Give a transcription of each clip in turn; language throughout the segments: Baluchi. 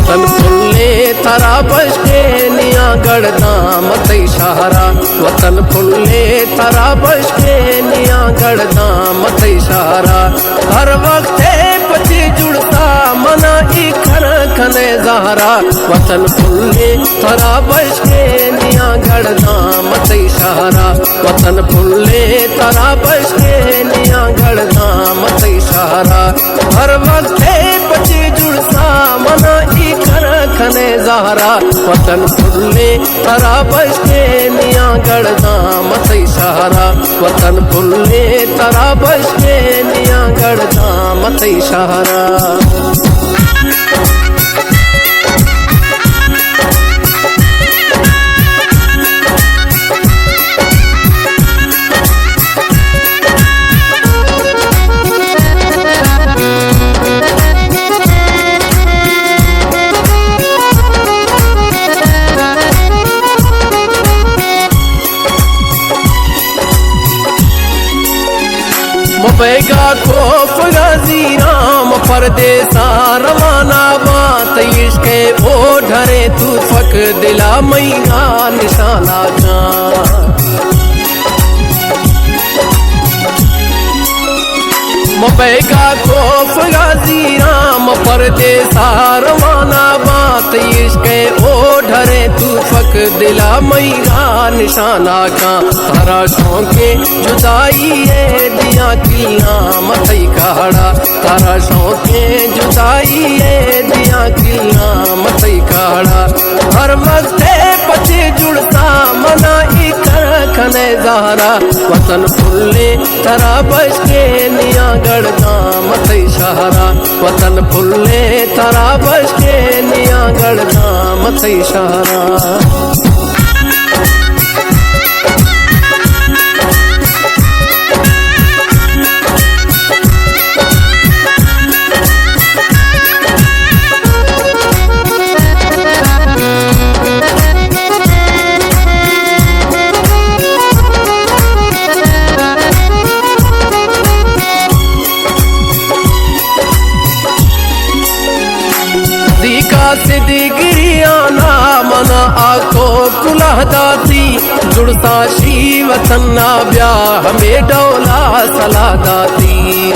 وطن پھلیں ترا بشکینیاں گڑداں متئی شہرا، وطن پھلیں ترا بشکینیاں گڑداں متئی شہرا۔ ہر وقت پچے جڑتا منا ای کر کنے زہرا، وطن پھلیں ترا بشکینیاں گڑداں متئی شہرا، وطن پھلیں ترا بشکینیاں گڑداں متئی شہرا۔ ہر وقت پچے جڑسا منا ای کر کھنے زہرا، وطن پھلیں ترا بشکینیاں گڑداں متئی شہرا، وطن پھلیں ترا بشکینیاں گڑداں متئی شہرا۔ مبیگا کوف غازی رام پردیسا روانہ باں، تئی عشق او ڈھریں توفک دلا مئیگا نشانہ جاں۔ مبیگا کوف غازی رام پردیسا روانہ باں، تئی عشق او ڈھریں توفک دلا مئیگا نشانہ کاں۔ ترا شوقیں جدائی ءِ دیاں کلاں متئی کہڑا، ترا شوقیں جدائی ءِ دیاں کلاں متئی کہڑا۔ ہر وقت پچے جڑتا منا ای کر کھنے زہرا، وطن پھلیں ترا بشکینیاں گڑداں متئی شہرا، وطن پھلیں ترا بشکینیاں گڑداں متئی شہرا۔ زیکا سدی گریانا منا آکو کلہ داتی، جڑسا شی وطن نا بیا ہمے ڈولا سلا داتی۔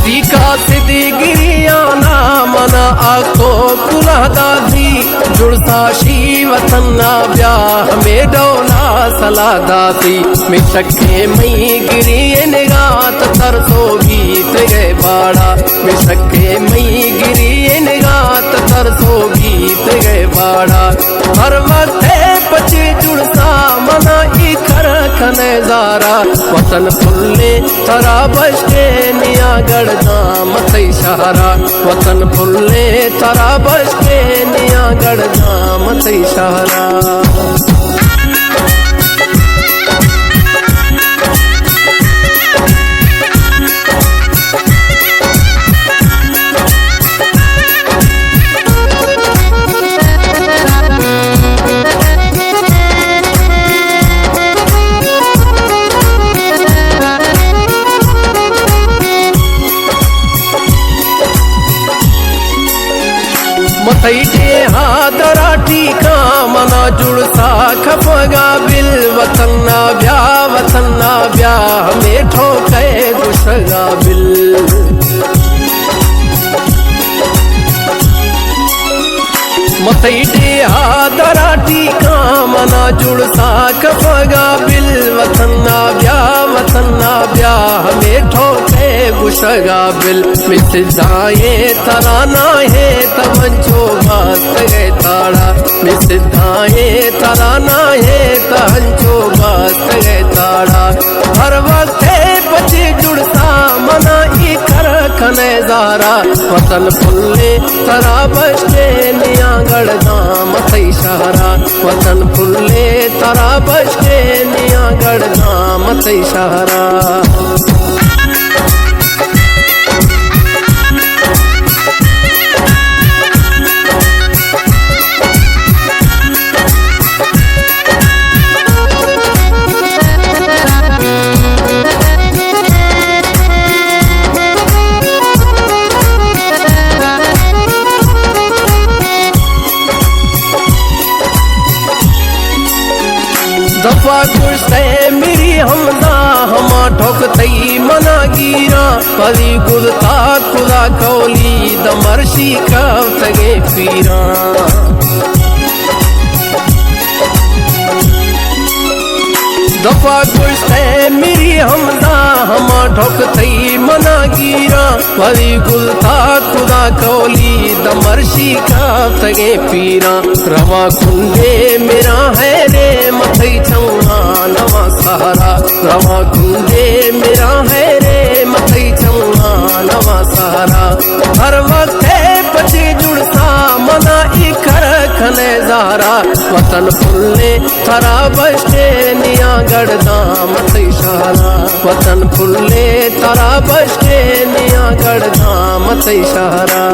زیکا سدی گریانا منا آکو کلہ داتی، جڑسا شی وطن نا بیا ہمے ڈولا سلا داتی۔ مشکے مئی گری نگات ترسو بیت گئے باڑا، مشکے مئی گری نگات ترسو بیت گئے باڑا۔ ہر وقت پچے جڑسا منا ای کر کھنے زہرا، وطن پھلیں ترا بشکینیاں گڑداں متئی شہرا، وطن پھلیں ترا بشکینیاں گڑداں متئی شہرا۔ متئی ڈیہا درا ٹھیکاں منا جڑسا کھپگا بل، وطن نا بیا، وطن نا بیا، ہمے ٹھوکے گشگا بل۔ متئی ڈیہا درا ٹھیکاں منا جڑسا کھپگا بل، وطن نا بیا، وطن نا بیا، ہمے ٹھوکے گشگا بل۔ مس دائیں ترانہ ہے تب انچو باست گئے تاڑا، مس دائیں ترانہ ہے تب انچو باست گئے تاڑا۔ ہر وقت پچے جڑسا منا ای کر کھنے زہرا، وطن پھلیں ترا بشکینیاں گڑداں متئی شہرا، وطن پھلیں ترا بشکینیاں گڑداں متئی شہرا۔ گوشتے میری ہمزا ہما ٹھوک تئی منا گیرا، پری گلتا کدا کولی دمرشی کپتگیں پیرا۔ دفا گوشتے میری ہمزا ہما ٹھوک تئی منا گیرا، پری گلتا کدا کولی دمرشی کپتگیں پیرا۔ رواں کنڈے میرا ہے رے متئی چماں نواں سہرا، رواں کنڈے میرا ہے رے متئی چماں نواں سہرا۔ ہر وقت ہے پچے جڑسا منا ای کر کھنے زہرا۔ وطن پھلے ترا بشکے نیاں گڑداں متئی شہرا، وطن پھلے ترا بشکے نیاں گڑداں متئی شہرا۔